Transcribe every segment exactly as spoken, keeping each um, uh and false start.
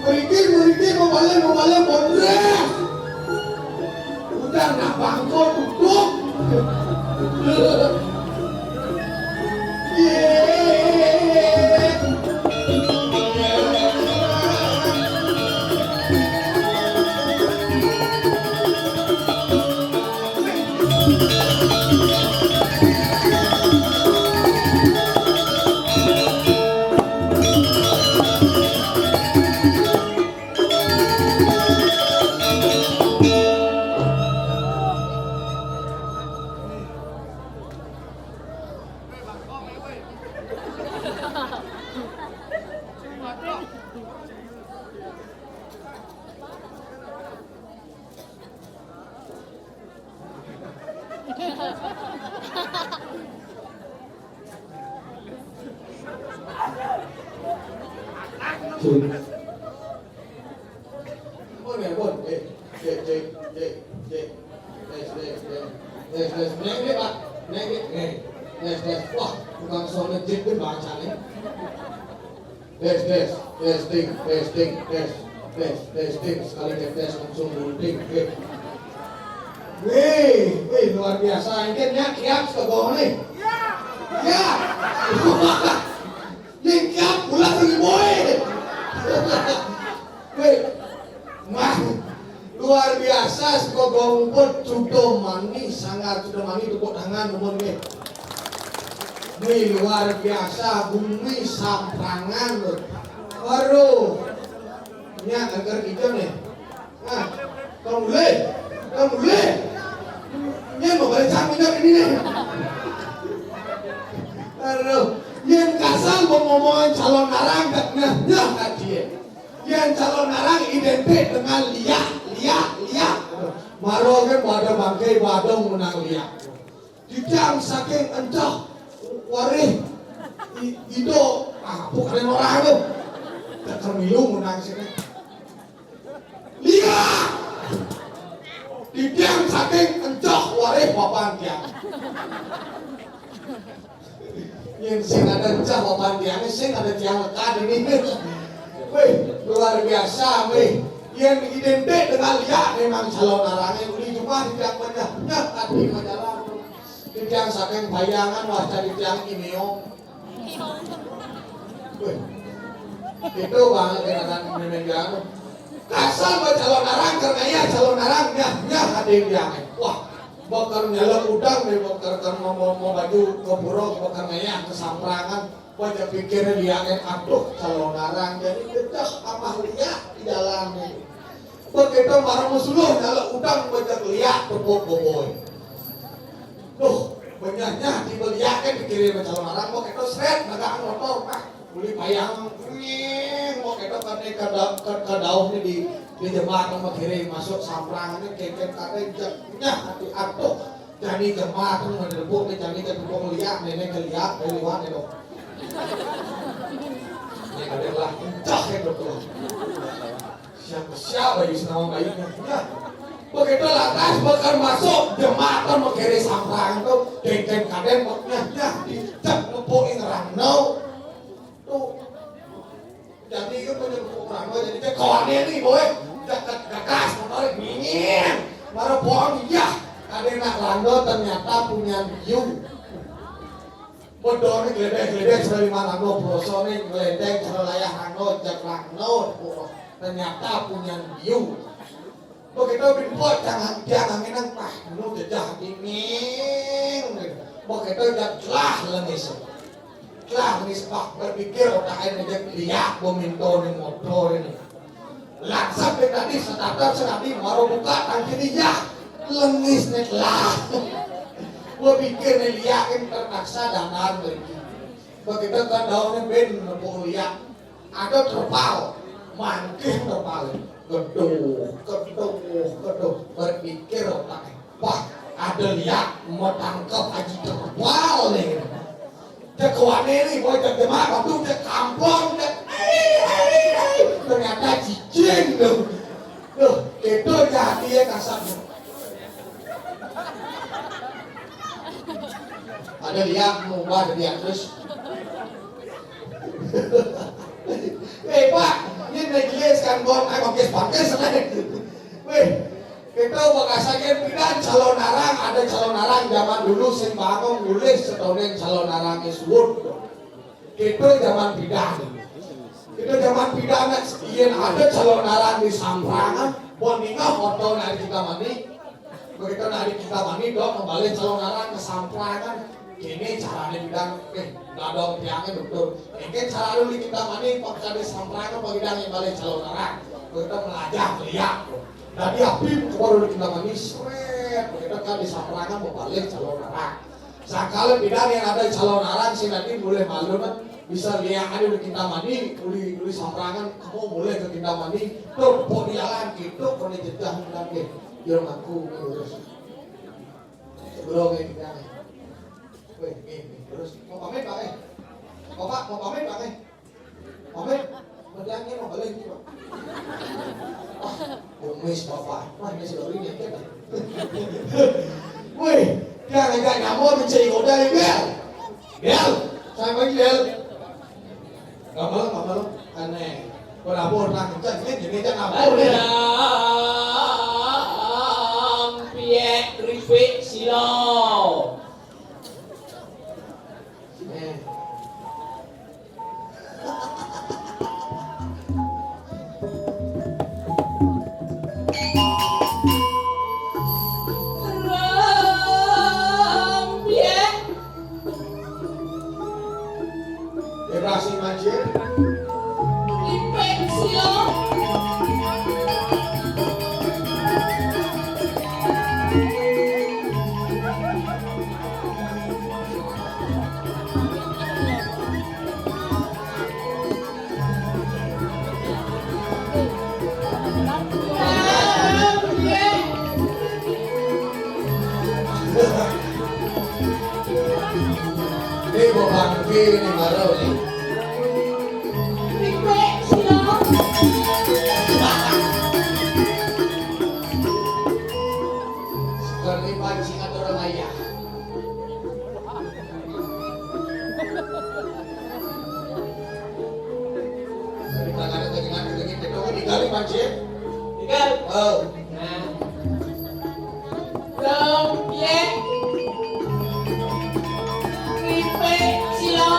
Mriki, mriki, mau balik, mau balik, Bondres. Udah nak bangko tutup. Ampun ya, ampun. Eh, cek, cek, cek, cek. Tes, tes, tes. Tes, tes. Naik deh, Pak. Naik deh. Nih. Tes, tes. Wah, tukang sound check deh baca nih. Tes, tes. Testing, testing, tes. Tes, testing. Sekali tes langsung bunting. Oke. Wih, wih, luar biasa. Ini ya, kiap sekolah nih. Ya. Yang kiap pula dari boy. Wih, mah, luar biasa, sekolah gompet, cudo mani, sangat cudo mani, tepuk tangan, umur nih. Wih, luar biasa, bumi Samprangan, loh. Waduh. Nya, agar kita nih. Nah, kamu boleh, kamu boleh. Nya mau balik sama ini nih. Aduh, yang kasar mau ngomongan calon narang, nah, nah, tadi ya. Yang calon narang identik dengan liak, liak, liak. Maro kan pada bangkai badong menang liak. Didang saking encah warih i-, ido, ah, bukan orang tu. Kata milu menang sini. Liak! Didang saking encah warih papan tiang. Yang sing ada encah papan tiang, sing ada tiang lekat ini. Wih, luar biasa, wih. Yang identik dengan liak memang calon narangnya. Uli cuma di tiang banyak, nah, tadi majalah. Titiang saking bayangan, wasta titiang imeong. Wih. Itu banget kenakan memegang. Kasar buat calon arang, karena ya calon arang, nyah, nyah, ada yang diangai. Wah, bakar nyala udang deh, bakar kan mau, mau, mau baju ke pura, bakar ngayah ke Samprangan. Baca pikirnya diangai, aduh, calon arang, jadi pecah amah liak di jalan nih. Begitu marah musuluh, kalau udang baca liak, tepuk boboy. Duh, benyahnya tiba liak kan dikirim sama calon arang, mau kita seret, dagang motor, ah, beli payang, wing, mau kita kan nih kada, ka-, kadauh nih di, di jembatan mau kirim masuk Samprangan nih, keket kata jatuhnya hati aduh, jadi jembatan mau direbut nih, jadi jatuh liak, nenek ke liak, dari luar nih dong. Ini ada lah, encah ya betul. Siapa, siapa yang senama baiknya? Ya. Begitu lantas bakal masuk jembatan mengkiri Samprangan tu, dengken kaden, nyah, nyah, dicek ngepukin rangno. Tu. Jadi itu punya ngepukin rangno, jadi dia kawannya ni, boy. Dekat gagas, motor, ngingin. Mara bohong, ya. Ada nak rangno ternyata punya biu. Bodone glebek-glebek cara lima rangno, brosone nglenteng cara layah rangno, jak rangno, ternyata punya biu. Begitu binpot jangan dia nganginang, "Pah, nu jejah dingin." Begitu jak jelah lengis. Jelah lengis, pah, berpikir otak ini, jak liak, bominto ini, motor ini. Langsat dek tadi, sedatar sekali, maro buka tangki dia. Lengis nih lah. Gua pikir nih liak kan terpaksa dangan lagi. Begitu kan daunnya ben nepuk liak. Ada terpal, mangkih terpal. Geduh, geduh, geduh. Berpikir otaknya. Wah, ada liak, mau tangkap aja terpal nih. Cek kawane ni, boy, cek demak, waktu cek kampung, cek, ai, ai, ai. Ternyata cicing tu. Duh, itu jadi ya kasar. Ada liak, mau ubah jadi terus. Eh, Pak, ini naik jelas kan, Bang. Ayo, bangkis, bangkis, naik. Wih, kita bakasanya pindah calon arang, ada calon arang zaman dulu sing bangun nulis setonen calon arang is wood. Kita zaman pindah. Kita zaman pindah, nak, yen ada calon arang di Samprangan, bon ninggal foto nak di Kintamani. Begitu nak di Kintamani, dong, kembali calon arang ke Samprangan. Kene carane pindah, eh, dadong tiange, dokter. Engke cara lu di Kintamani, paksa di Samprangan, bagi dang yang balik calon arang. Begitu melajah, lihat. Dadi api kepada di Kintamani, sret. Begitu kan di Samprangan, mau balik calon arang. Sakala pindah yang ada calon arang, sing nanti mulai malu, kan. Bisa lihat ada di Kintamani, uli, uli Samprangan, kamu mulai ke Kintamani. Tuh, kok di jalan, gitu, kok di jejak, nanti. Yo, aku, terus. Sebelum ini, kita. Weh, nih, nih, terus. Mau pamit, Pak, eh? Bapak, mau pamit, Pak, eh? Pamit? Berjalan, mau balik, gitu. Wah, kumis, Bapak. Wah, ini sudah ini, ya. Weh, dia ngajak nyamuk mencari kodai, Bel. Bel, saya panggil, Bel. Kamu, kamu, aneh. Kok dapur, nah, kenceng, ini, ini, jangan dapur, nih. Ayam, piek, keripik, silo. Vibrasi mancir. Ipek silo. Ini bukan ini baru nih. Sekali pancing atau orang ayah. Dari tangannya tadi ngadeg-ngadeg, kita dong, tiga nih, Pak Cip. Tiga. Oh. Nah. Dong, ye. Ripe, silo.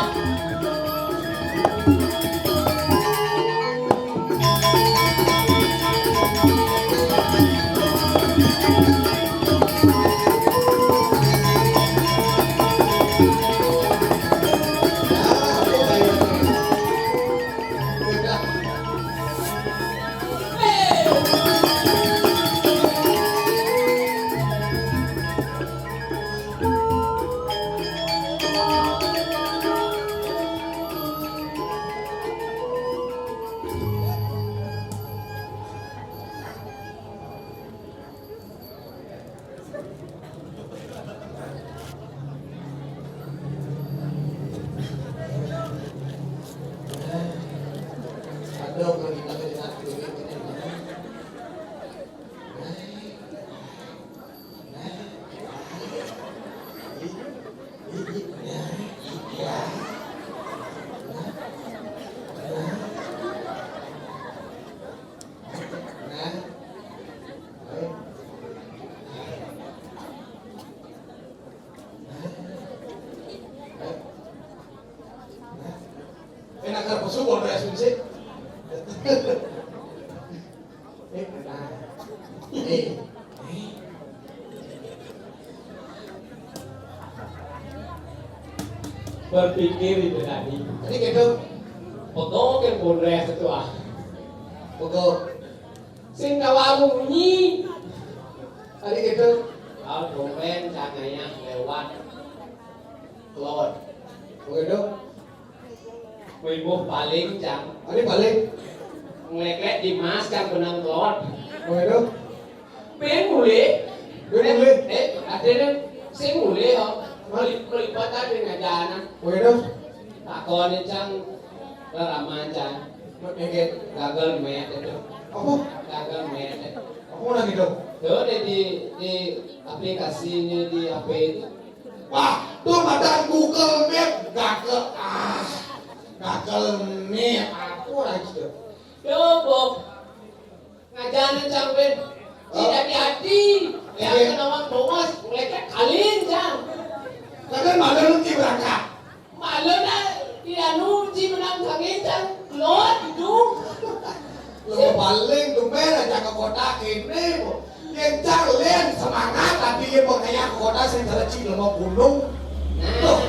Enak kerpesu, boleh asumsi. Eh, nah. Eh, eh. Berpikir itu tadi. Tadi gitu. Pegawai kan boleh ketua. Pegawai. Sing tawa munyi. Tadi gitu. Kalau dompet cangaya lewat. Klot. Begitu. Wibuh paling, Cang. Tadi paling. Ngleklek di mas, Cang, benang klot. Begitu. Pengen mulih. Pengen mulih. Eh, ada nih. Sing mulih, oh. Melip-, melipat aja ngajanan. Begitu. Takone, Cang, leraman, Cang. Oke. Gagal met itu. Apa? Gagal met itu. Apa lagi dong? Tuh, di, di, di aplikasi ini di H P itu. Wah, tuh mata Google Map gagal. Ah, gagal map. Aku Ora gitu. Yo, Bob. Ngajarin cang, Ben. Cing, hati-hati. Yang kenawang bongas, ngeleket kalin, cang. Kadang malu lu, Ci, berangkat. Malu na, di anu, Ci, menang kangin, cang. Keluar, gitu. Lo paling tumben aja ke kota kene, Bu. Yen cang len semangat, tapi yen mau kayak ke kota, saya jalan, Ci, lo mau gunung. Nah,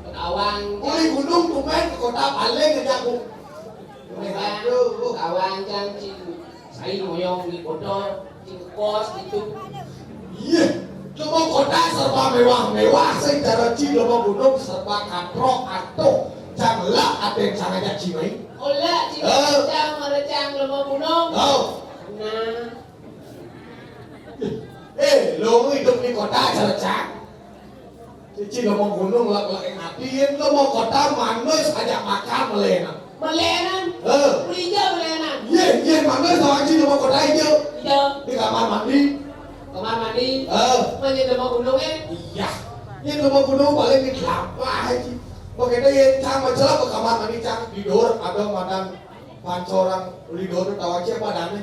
ketawang. Mulai gunung tumben ke kota paling aja, Bu. Aduh. Kawan cang, Ci. Saya ngoyong di kota, Ci, kos gitu. Iya, cuma kota serba mewah-mewah, saya cara, Ci, lo mau gunung serba katrok atuh. Cang lah, ada yang sangat, Ci, mai. Oh, lah, Ci, eh, cang, ada cang, lo mau gunung. Oh. Nah. Eh, lo hidup di kota, cara, Cang. Ci, lo mau gunung, lek, lek, ati, yen lo mau kota, manus aja makan melenan. Melenan? Eh. Beli aja melenan. Iya, iya, manus tau, Ci, lo mau kota aja. Iya. Di kamar mandi. Kamar mandi? Eh. Mana lo mau gunung, eh? Iya. Yen lo mau gunung, paling di kelapa aja. Begitu ya, Cang, majalah ke kamar mandi, Cang, di dor, ada madan pancoran di dor, tau aja apa adanya.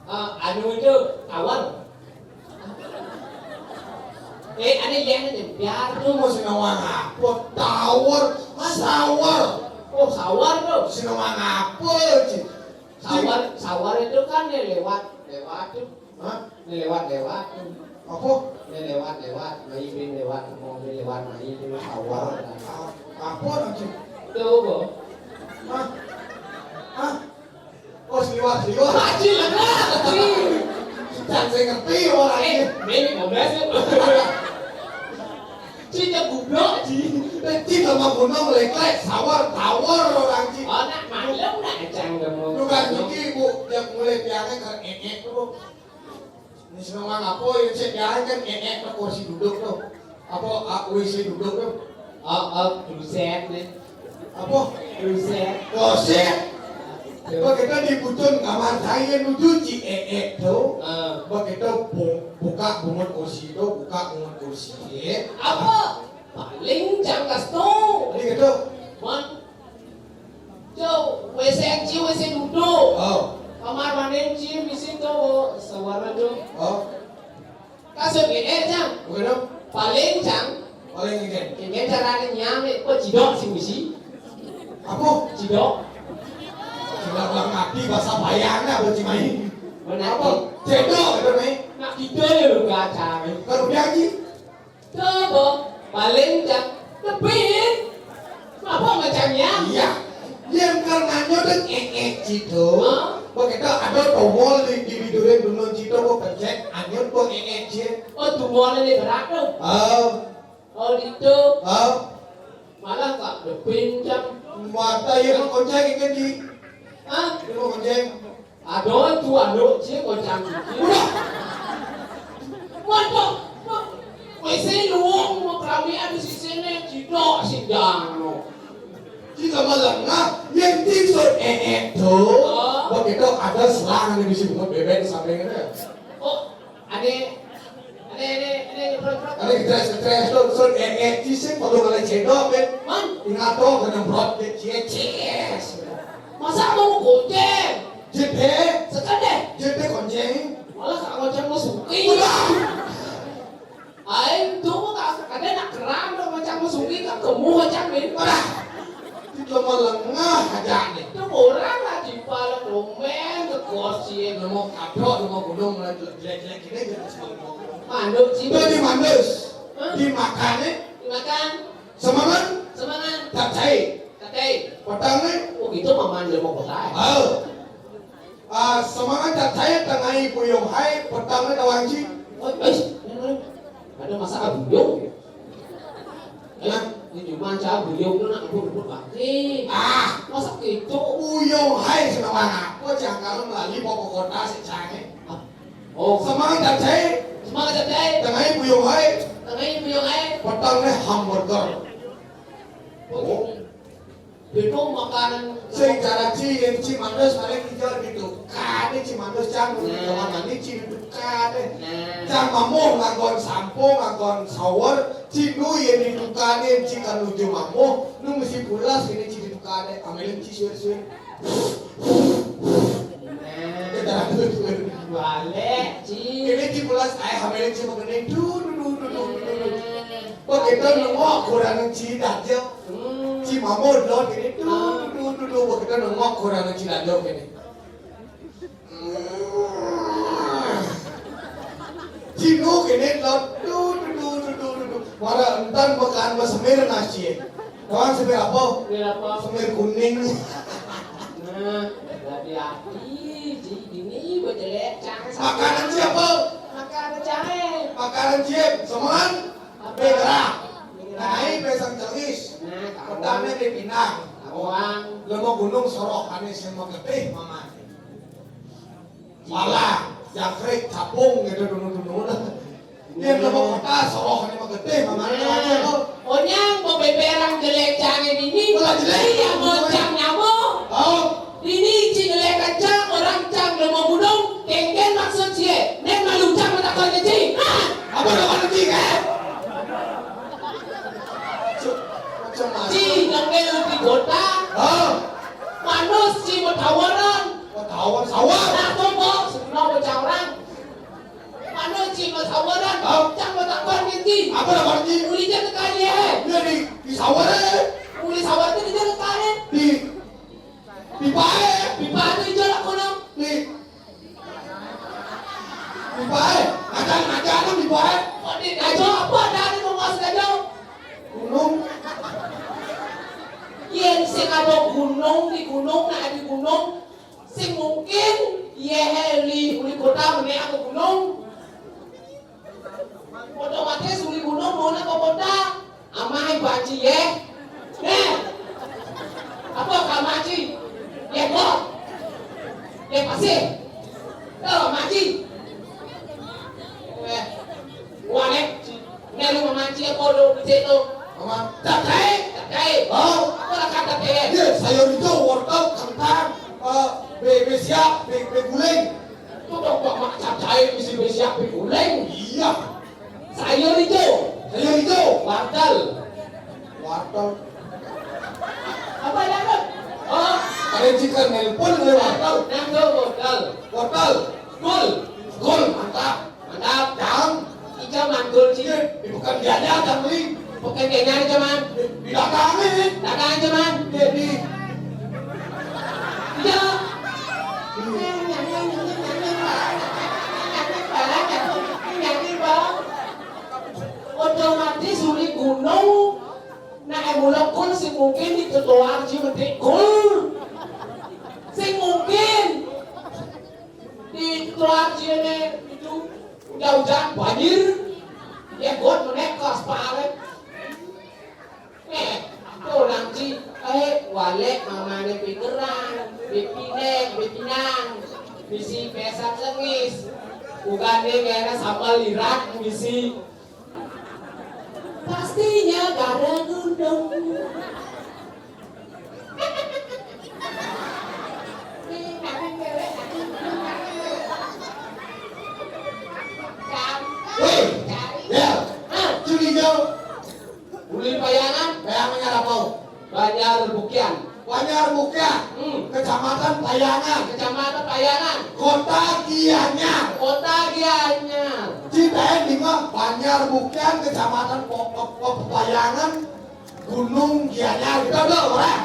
Eh, anu itu, tower. Eh, ane yang ini, biar. Lu mau sinawang apa? Tower, shower. Oh, shower tuh. Sinawang apa, Ci? Shower, shower itu kan ya lewat, lewat tuh. Hah? Ini lewat, lewat tuh. Apa? Ini lewat, lewat. Mai, bin, lewat. Mau, bin, lewat. Mai, bin, shower. A-, apa, Ci? Tuh, Bu. Hah? Hah? Oh, seliwat, seliwat. Haji, lah, Haji. Cang, saya ngerti orang ini. Eh, ini ngomong sih. Ci, cang goblok, Ci. Eh, Ci, sama gunung, lek-lek, shower, tower orang, Ci. Oh, nak maklum, nak, cang, kamu. Bukan, Ci, Bu, yang mulai biarnya ke, eh, eh, tuh, Bu. Ini semua ngapo yang saya biarkan, eh, eh, ke kursi duduk tuh. Apa, ah, W C duduk tuh. Oh, oh, kloset nih. Apa? Kloset. Kloset. Begitu di bujun kamar saya nuju, Ci, eh, eh, tuh. Ah. Begitu bu-, buka bungut kursi tuh, buka bungut kursi. Apa? Paling cang kasto. Ini gitu. Man, Cau, W C, Ci, W C duduk. Oh. Kamar mandi, Ci, bisi tuh, shower tuh. Oh. Kasut ini, eh, cang. Bukan dong. Paling, cang. Paling ini. Ini caranya nyampe, kok cidok sih, misi? Apa? Cidok. Cidok lah, mati bahasa bayangnya, apa, Ci, mai? Benar. Apa? Cedok, itu, mai. Nak gitu ya, lu, gak, cang. Kalau dia, Ci? Coba, paling, cang, tebin. Apa macamnya? Iya. Yang karena nyodek, eh, eh, Ci, tuh. Hah? Begitu ada tombol di, di bidurin dulu, Ci, tuh, mau pencet, anyut, mau, eh, eh, Ci. Oh, tombol ini berat tuh. Oh. Oh, gitu. Oh. Malah tak tebin, cang. Mata yang mau konceng ini, Ci. Hah? Yang mau konceng. Aduh, itu anu, Ci, koncang Ci. Udah. Waduh, W C luwung, mau keramian di sisine, cidok, sindang, no. Ci, sama lengah, yang tingsut, eh, eh, tuh. Oh. Begitu ada selang yang bisi bungut bebek di sampingnya. Oh, ane, ane, ane, ane, nyebrot, nyebrot. Ane, ketres, ketres, tuh, tuh, eh, eh, Ci, sing perlu kali cedok, Ben. Man? Ingat tuh, kena brot, Ci, Ci. Masa mau goceng? Jete. Sekedeh. Jete konceng. Malah kak konceng mau suki. Udah. Aing tuh kak, kadang nak keram dong macam mau suki, kak kemu macam ini. Udah. Itu mau lengah aja nih. Itu orang lah di pala komen ke kursi. Lu mau kadok, lu mau gunung, lu jelek-jelek ini, gitu, semua mau. Manduk sih. Itu di mandus. Hah? Dimakan, eh? Dimakan. Semangat. Semangat. Capcay. Capcay. Petang, eh? Oh, gitu, Paman, dia mau kota, eh? Oh. Ah, semangat, capcay, tengah ibu yong hai, petang, eh, tawang, Ci. Oh, eh, ada masak buyung. Eh, nah. Ini cuma cah buyung tuh nak ngebut-ngebut bangke. Ah. Masak gitu. Buyung hai, senawang apa, jangan kalau melalui pokok kota sih, cah, eh? Ah. Oh. Semangat, capcay. Semangat, capcay. Tengah ibu yong hai. Tengah ibu yong hai. Petang, eh, hamburger. Oh. Itu makanan. Sing cara Ci, yang Ci mandus, paling hijau gitu. Kade Ci mandus, cang, di kamar mandi Ci gitu, kade. Nah. Cang mamuh nganggon sampo, nganggon shower, Ci nu yang ditukane, Ci kan nuju mamuh, nu mesti pulas ini Ci ditukane, ambilin Ci suir-suir. Nah, balik, Ci. Ini di pulas ae hamil Ci begini. Du, du, du, du, du, du, du, du. Begitu nengok kurang Ci dajal. Hmm. Ci mamut lo gini. Du, du, du, du, du. Begitu nengok kurang Ci dajal gini. Ci nu gini lo. Du, du, du, du, du, du, du. Mara entan makan ba semir nasi. Kawan semir apa? Semir apa? Semir kuning. Nah, hati-hati, Ci, ini bejelek, jangan sampai. Makanan siapa? Makanan jahe. Makanan Ci, semen? Apa? Begerah. Begerah. Naik besang celis. Nah, tahu. Pedangnya di pinang. Tahuan. Lemo gunung sorok, ane sing mau getih, mama. Malah, jangkrik, capung gitu, dulu-dulu. Dia kalau mau kota, soroh ini mah gede, mamanya lewat ya, kok. Onyang mau beberang jelek jangan ini. Malah jelek. Iya, mau cang nyamuk. Oh. Ini Ci jelek kencang, orang cang udah mau gunung. Kengken maksud Ci, eh. Nek malu cang mata kau Ci. Hah? Apa lo kau Ci, eh? Macam mana? Ci nengil di kota. Oh. Manus Ci mau tawaran. Mau tawar, sawar. Nah, coba, sebenarnya orang. Mano Ci, mau sawaran? Hah? Cang mau takon Ci. Apa takon Ci? Uli jan teka ye. Iya, di, di sawar, eh. Uli sawar tu di jan teka ye. Di, di pae. Di pae tu ijo lah kono. Di, di pae. Ada, ada, ada di pae. Oh, di ajo apa? Ada, ada mau mas ajo. Gunung. Yen sing ada gunung, di gunung, nak di gunung. Sing mungkin, ye he li uli kota mene aku gunung. Otomatis uli gunung mau nak kota. Amai banci ye. Nih. Apa kamaci? Ye kok. Ye pasir. Tuh, maci. Eh. Wale. Nek lu memancing apa lu di situ? Mama. Cabai, cabai. Oh. Apa lah kata cabai? Iya, sayur hijau, wortel, kentang, eh, be, be siap, be, be guling. Itu dong, Pak, Mak, cabai mesti be siap, be guling. Iya. Sayur hijau. Sayur hijau. Wortel. Wortel. Apa ya, Bang? Oh. Ada jika nelpon oleh wortel. Nah, tuh, wortel. Wortel. Gol. Gol, mantap. Mantap. Jam. Ijo mantul, Ci. Iya, di bukan dianya, Jam, Li. Bukan dianya, Jam, Man. Di, di dagangan, Li. Dagangan, Jam, Man. Iya, di. Iya. Otomatis uli gunung. Nah, mulakul sing mungkin di trotoar Ci medhik kul. Sing mungkin. Di trotoar Ci ne itu udah hujan banjir. Ya, got menek ke aspal. Eh, tuh nang Ci, eh, walek mamane pingeran, bipinek, bipinang, bisi pesan sengis. Bukan nih kayaknya sambal lirat bisi. Pastinya gara gunung. Woi, ya, ah, curiga. Uli Payangan, Payangan apa? Banjar Bukian. Banjar Bukian. Hmm. Kecamatan Payangan. Kecamatan Payangan. Kota Gianyar. Kota Gianyar. Cita di mah Banjar Bukian, Kecamatan Po-, Po-, Po-, Payangan, Gunung Gianyar. Kita udah orang.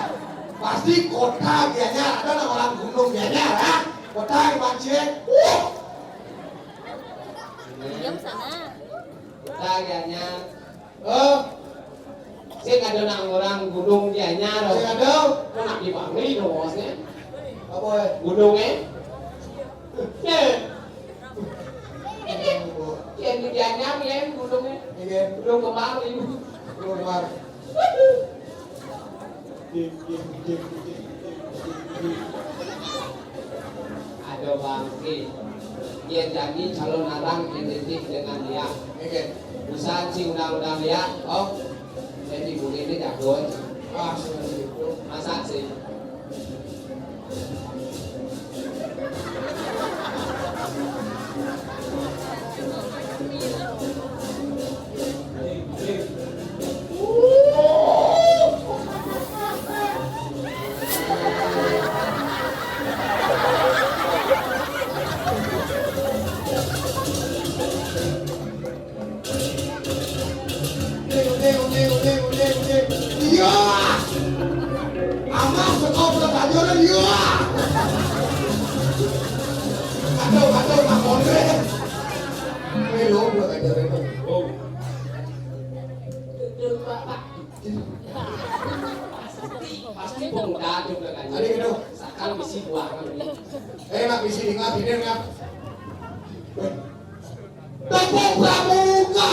Pasti Kota Gianyar. Ada nama orang Gunung Gianyar, ha? Kota yang mancing. Wah. Diam sana. Kota Gianyar. Eh, sing ada nang orang Gunung Gianyar. Sing ada. Kok nak dipanggil dong, bosnya? Apa, eh? Gunung, eh? Eh. Yang di Gianyar, ya, gunungnya. Iya. Gunung Kembar, ini. Gunung Kembar. Ada bangke. Dia jadi calon arang identik dengan dia. Oke. Usaha si undang-undang dia. Oh. Jadi mungkin ini jagoan. Wah, seperti itu. Masa sih? Oh. Pasti, pasti pemuda juga kan. Ada gitu. Sakal bisi buah kan. Eh, nak bisi dengar, ini dengar. Tepuk pramuka.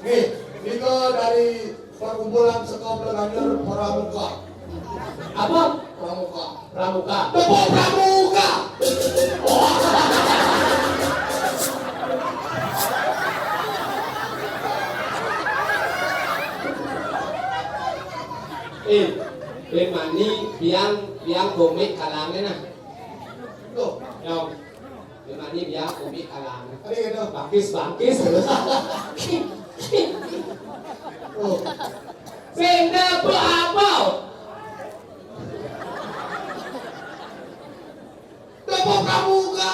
Nih, kita dari perkumpulan Sekop Leganyur Pramuka. Apa? Pramuka. Pramuka. Tepuk pramuka. Eh, bemani biang biang komik kalangnya nah. Tuh, yang bemani biang komik kalangnya. Ada gitu. Bangkis bangkis terus. Oh. Senda apa? Tepuk pramuka.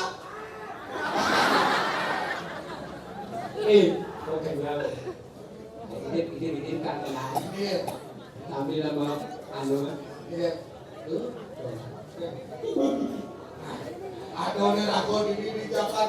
Eh, oke, bravo. Ini ini ini kan tenang. Iya. Sambil sama anu. Iya. Tuh. Ada nih rago ini di Jakarta.